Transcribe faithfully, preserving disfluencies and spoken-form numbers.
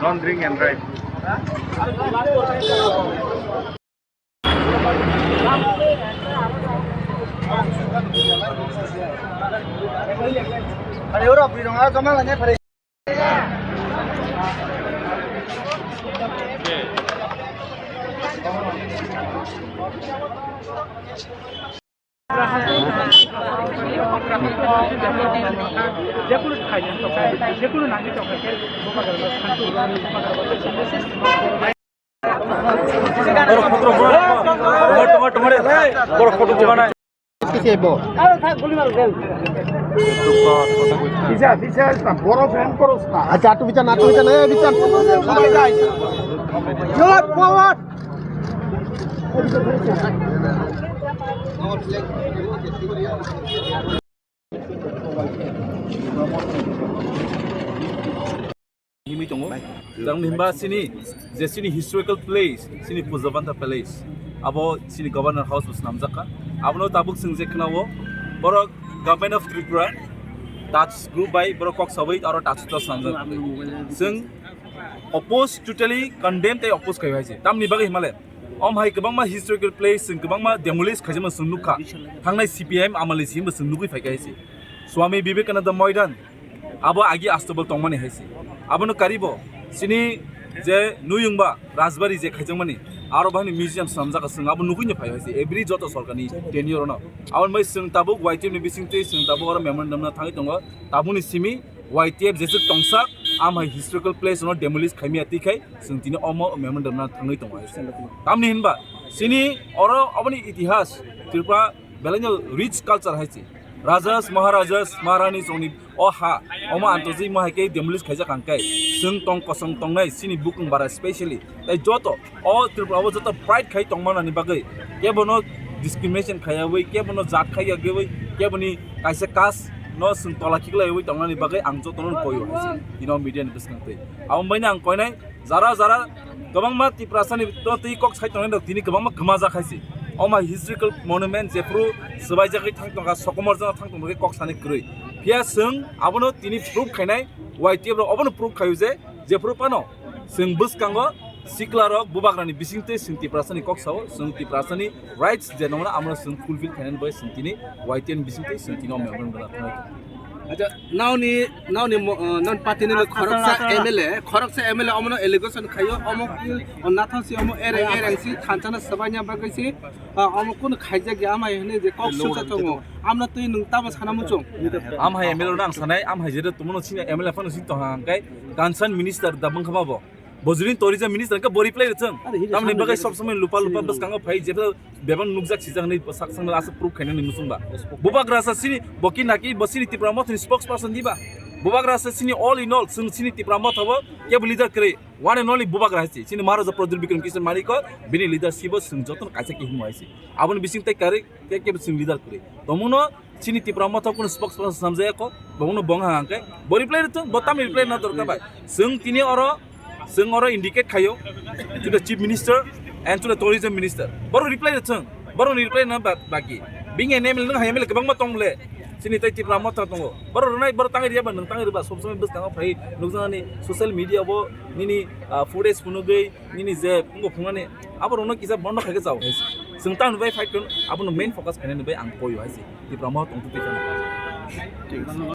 Don't drink and drive. Pisa, pisa, na, boro fan koros na. Acha, atu bichar na, atu bichar na, eh, bichar. Forward, forward. Himwi tongo. Jang himba sini, je sini historical place, sini Pujabanta Palace. Abo sini Governor House bo swnamjak kha. Abono tabuk chwng je khwnao, borok Government of Tripura, Taj Group bai borok kok sawi aro Taj Hotel swnamjak. Chwng oppose, totally condemn tei oppose khai hai se. Tamni bagwi himale, om hai kwbangma historical place chwng kwbangma demolish khaijakma chwng nukha. Thangnai C P I M amali simi bo chwng nugwi phaikha hai se. Swami Vivekananda Moidan, abo agi Astabal tongmani hai se. Abono karibo sini je nuyungba Rajbari je khaijakmani, aro bahini museum swnamjak chwng abo nugwi no phai hai se. Every joto sorkarni tenure no. Aboni bai chwng tabuk Y T F ni bisingtwi chwng tabuk oro memorandum no thangwi tongo. Tabukni simi Y T F jeswk tongsak, amhai historical place no demolish khaimya twikhai chwng tini omo memorandum no thangwi tongo hai se. Tamni hinba sini oro oboni itihas Tripura belai no rich culture hai se. Rajas, Maharajas, Maharani songni o ha, omo antoji mo hai khe demolish khaijak ang khe. Chwng tong kosong tongnai, chini bukung bara specially. Tai joto, o Tripura o joto pride khai tongmani bagwi, kebono discrimination khaiyawi, kebono jat khaiyawi, keboni kaisa caste no chwng tola khiklaiwi tongnani bagwi ang jotono koyo hai se. Tino media ni bwskang twi. Abo baino ang koinai, jara jara kwbangma Tiprasani to twi kok sai tongnai rok tini kwbangma kwmajak hai se. Oma historical monument jephru swbaijagwi thang tongkha, sokomorjak thang tongkha kok sani kwrwi. Phiya chwng abono tini proof khainai, Y T F rok obono proof khaio je, jephru phano chwng bwskango sikla rok bubagrani bisingtwi chwng Tiprasani kok sao, chwng Tiprasani rights je nongna amano chwng fulfill khainani bai chwng tini Y T F ni bisingtwi chwng tini o memorandum rwna thangwi. Acha, naoni, naoni mo-, uh, naoni party ni khoroksa M L A, khoroksa M L A omono allegation khaio, omo, uh, nathang si omo ereng ereng si thanchana swbaina bagwi si, uh, omo kunu khaijak ya amai hwnwi je kok sukha tongo. Amno twi nwng tamo sana muchung. Amhai M L A no ang sanai, amhai jere tumono sini M L A phano sini tong hang kai, concern minister da bwngkha ma bo. Bojring tourism minister ka bo reply rwchwng. Tamni bagwi sob somoi lupa lupa bwskango phai jebra bebang nukjak sijak hinwi sak sangno aswk proof khainani muchungba. Bubagra sa sini boki naki bo sini Tipra Mothani spokesperson diba. Bubagra sa sini all in all chwng sini Tipra Motha bo kebo leader kwrwi. One and only Bubagra hai si. Sini Maharaja Pradyut Bikram Kishore Manik ko bini leadership bo chwng jotono kaisa kihimo hai si. Aboni bising tei karwi ke kebo chwng leader kwrwi. Tomungno chini Tipra Motha kunu spokesperson snamjaya ko, bongno bong ha hangke, bo reply rwthwng, bo tamni reply na dorkar bai. Chwng tini oro, chwng oro indicate khaio to the Chief Minister and to the Tourism Minister. Boro reply rwthwng, boro ni reply na ba-, baki. Bini M L A nwng hai M L A kwbangma tong le, chini tei Tipra Motha tongo. Boro rwnai, boro tangwi riya ba, nwng tangwi rwba, sob somoi bwskango phai nukjaknani social media bo nini, ah, footage phunugwi, nini je phungo phungnani, abo rokno kisa bondo khaikhe chao hai se. Chwng tamni bai fight khaino, abono main focus khainani bai ang koyo hai se. Tipra Motha tongtwi twi phano.